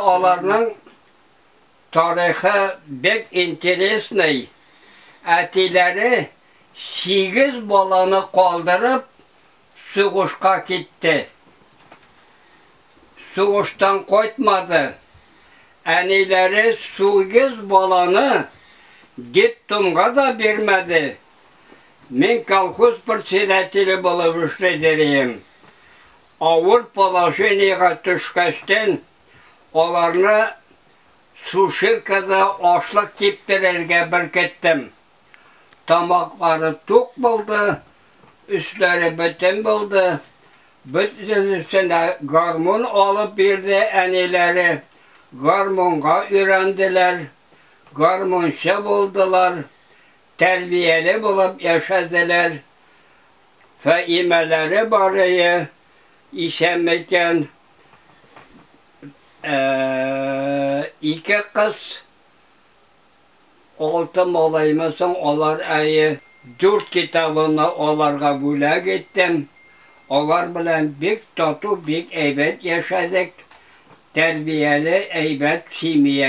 Аларның тарихы бик интересный. Әтиләре сигез баланы калдырып, сугышка китте. Сугыштан кайтмады. Әниләре сигез баланы детдомга да бирмәде. Мин колхоз председателе булып эшләдерем. Авыр положениегә төшкәчтен, аларны сушилкада ашлык киптерергә беркеттем. Тамаклары тук булды, өсләре бөтен булды. Бөтенесенә гармун алып бирде әниләре. Гармунга өйрәнделәр, гармунчы булдылар, тәрбияле булып яшәделәр. Фәимәләре барые, исән микән? Ике кыз, алты малаймы соң алар әйе. Дүрт китабымны аларга бүләк иттем. Алар белән бик тату, бик әйбәт яшәдек. Тәрбияле, әйбәт семья.